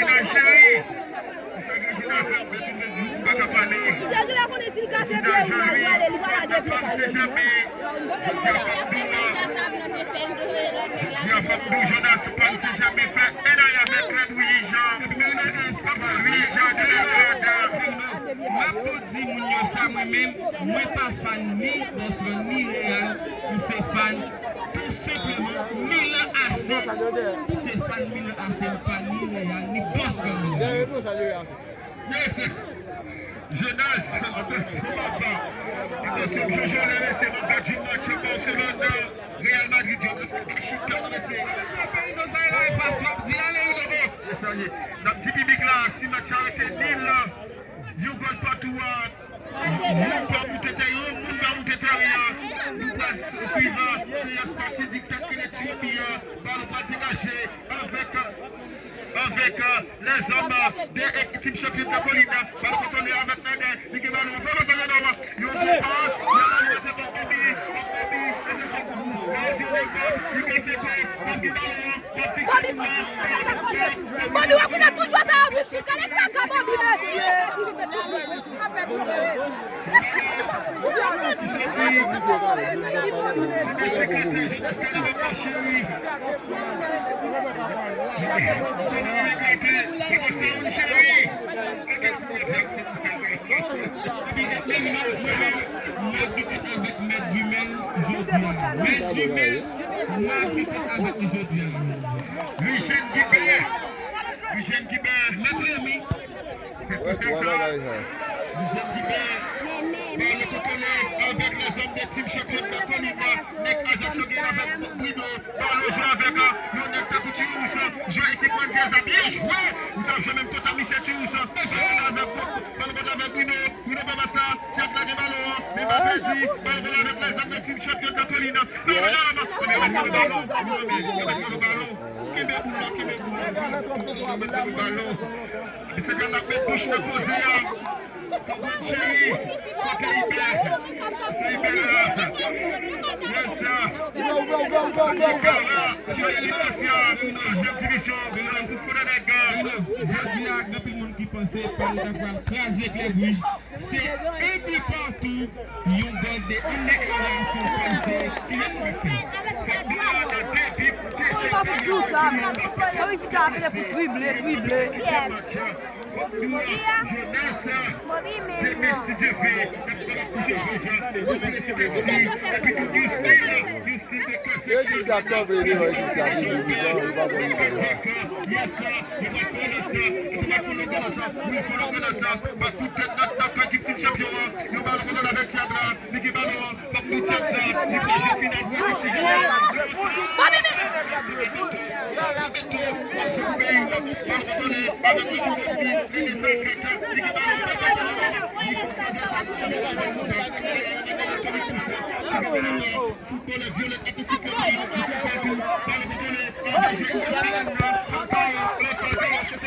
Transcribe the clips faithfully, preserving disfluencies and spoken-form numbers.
Reginald Chéry. Misye Reginald fè, mesye, mesye, ou pa ka pale. Misye Reginald konnen si l kase pye, li pral pale, li pral lage pye pa li. Jodi a fòk nou, jodi a fòk nou, Jonas pa misye janmen fè en ane avèk klèb Wi Jan. Wi Jan de Lorada. M ap tou di moun yo sa, mwen menm, mwen pa fan ni Boston ni Real, m se fan tou senpleman Milan A C. M se fan Milan A C, m pa ni Real, ni Boston Milan. Yes. Jonas, atansyon papa. Atansyon, m chonje w lè mesye, m ap gad yon match Barcelona, Real Madrid, Jonas, pa chita non mesye. Mesye, peyi Buenos Aires la, e pa sa w ap di la, men yon Mesye, n ap di piblik la, si match la rete nil, yon gòl patou a, moun pa moute teren, moun pa moute teren an, nou pral swiv seyans fatidik sa k rele tiwopi an, balon pral degaje avèk, avèk lèzòm de Team Champion de la Colline, balon kontwole avèk Naden, li gen balon an, fè pase Naden, yon bon pas, yon bon pas, bon Kobe, bon Kobe, e se sa pou ou, Naden, li kase kò, Bob gen balon an, Bob fikse moun nan. Bobi wè kounye a tout jwè sa yo vin fik ale kaka Bobi mesye. Mwen menm, mwen menm, m ap dekòt avèk Mèt Jimèl jodi a. Mèt Jimèl, m ap dekòt avèk li jodi a. Eugène Guibert. Eugène Guibert. Mèt Remy. Eugène Guibert. Balon kontwole avèk lèzòm de Team Champion de la Colline. Nèg Ajaccio gen avèk Bruno. Balon jwe avèk, euh, yon nèg tankou Tirous, euh, jwe ekip Rangers a byen jwe. Ou t ap jwe menm kote misye Tirous, euh, jwe avèk, balon konn avèk Bruno. Bruno fè pas la, Thiago lage balon an, men bal pèdi. Balon konn avèk lèzòm de Team Champion de la Colline. Balon konn avèk, men yo met gòl nan balon. Yo met gòl nan balon. Kenbe boul la, kenbe boul la. Yo met gòl nan balon. Mesye dam ap met bouch nan koze a. Konprann cheri, kote Ibè? Se Ibè la. Yes, sir. Ibè la. Joël Mafia, dezyèm divizyon, pou fò nan nèg. Jodi a, gen anpil moun ki panse Paris ta pral kraze Klèb Wouj. Se enbipatou, yon gòl de annè evalyasyon kalite ki ap fè. Fòk nou nan debi pou desèt. Jonas, demen si Dye vle, n ap pran kou Jean Valjean, nou plese taksi, epi tou Houston, Houston de K section, Houston de K section, Houston de K section, yes, nou pral fè nan sa, e se pa fò lontan nan sa, wi, fò lontan nan sa, ba kout tèt nan, nan ekip Team Champion an, yon balon kontan avèk Thiago la, li gen balon an, fòk nou tchèk sa, li pral jwe final pou ekip Ti Jèn nan. Football violet atletik nan peyi nou, li konn fè tou. Balon kontwole, angaje, Falcao, Falcao, se se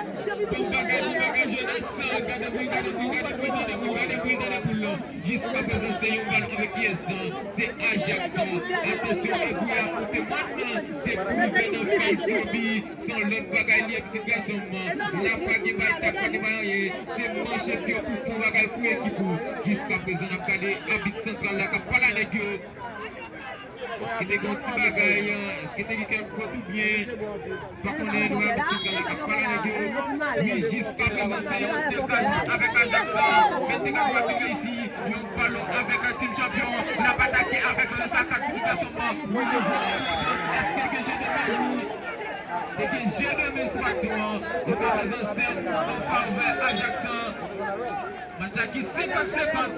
Bon bagay, bon bagay, Jonas. Gade pou l, gade pou l, gade pou l, gade pou l, gade pou l, gade pou l, non. Jiskaprezan, se yon balon avèk pyès. Se Ajax. Atansyon, Ebouya pou te mann. Te pou rive nan faz tire bi. Se yon lòt bagay li ye, pitit gason m. La pa gen bay tak, pa gen bay anyen. Se manchèt yo pou fè yon bagay pou ekip ou. Jiskaprezan, n ap gade abit santral la k ap pale a nèg yo. Èske te gen yon ti bagay? Èske te gen kèk fòt oubyen? Pa konnen, nou wè abit santral la k ap pale a nèg yo. Wi, jiskaprezan, se yon degajman avèk Ajax. Men degajman ki reyisi. Yon balon avèk Team Champion. L ap atake avèk René Sakat, pitit gason m. Wi, li jwenn yon rebound. Èske gen je de men? Wi. Te gen je de men sou aksyon an. Jiskaprezan, se yon an favè Ajax. Match la ki senkant senkant.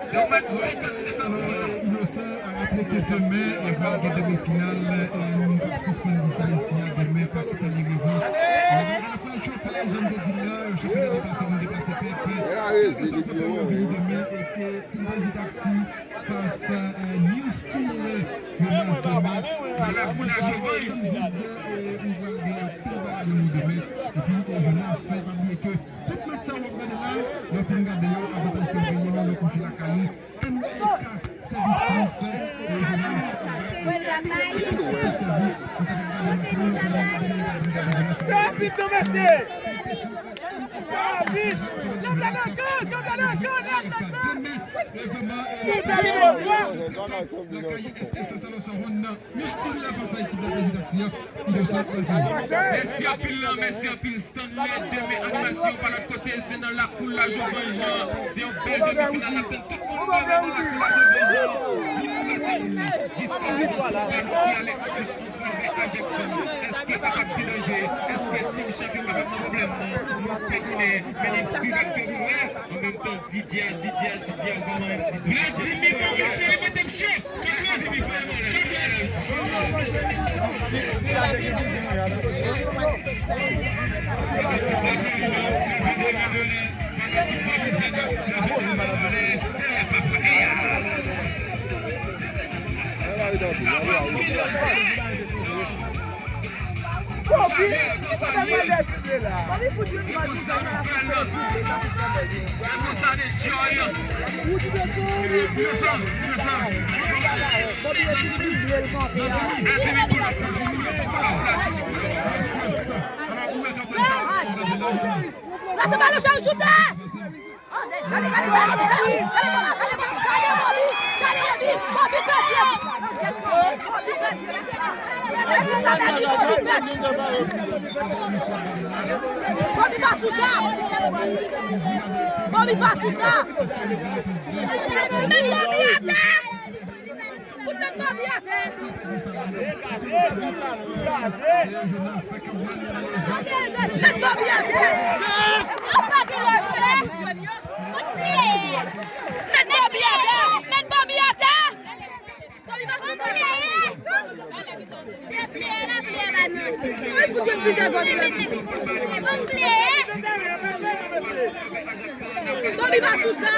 Se yon match senkant senkant. Inosan a raple ke demen, e, pral gen demi final, e, nou p ap sispann di sa isi a, demen pa kite li rive. E, bagay la pral chofe, jan m te di l la, chanpyona deplase vin deplase pèp. Kèlkeswa kote w vini demen, e, e, Team Crazy Taxi fas, e, New Steel, Jonas demen. Ala kou la jovay. E, ou pral gen anpil bagay nan men w demen. Epi, e, Jonas, pa bliye ke tout match sa w ap gade la, lè w fin gade yo, avantaj ke l genyen, men lè w kouche lakay ou, M L K Service Plus, e, Jonas ap bay anpil sèvis. Ou kapab gade match la, ou kapab gade, ou kapab gade Jonas. Konte sou M L K Service Plus, se Jonas ap bay demen, e, vrèman, e, lakay S S S L nan New Steel la fas a ekip la Crazy Taxi a. Inosan, mèsi. Mèsi anpil, mèsi anpil Stanley. Demen animasyon pa lòt kote, se nan lakou la Jovanje. Se yon bèl demi final n ap tann tout moun demen nan lakou la Jovanje. Vin prese pou nou. Jiskaprezan se yon balon ki ale an touch an favè Ajax. Èske kapab pi danje? Èske Team Champion kapab nan pwoblèm? Nou pa konnen, men n ap swiv aksyon pou wè. An menm tan, D J a, D J a, D J a, vwaman M D J. Vladimir Boucher, mete m cho. Vladimir, vwaman, Bobby, sa fè mal dèyè la. Bobby fout youn bòl. E konsa nou fè l. E konsa de joy. Inosan, Inosan. Bobby, e ti pou l kanpe la. Vladimir, pull up, Vladimir, pull up, Vladimir, pull up. Yes, yes. Alò, ou wè jan pou sa. Lase balon, Charles, choute! Gade, gade, gade, gade, gade, gade, gade, gade, Bobby, gade, Bobby, Bobby pèdi. Bobby pa sou sa. Bobby pa sou sa. Met Bobby atè. Fout tèt Bobby atè. Met Bobby atè. Met Bobby atè. Met Bobby atè. Bobby pa fout tèt. Bobby pa sou sa.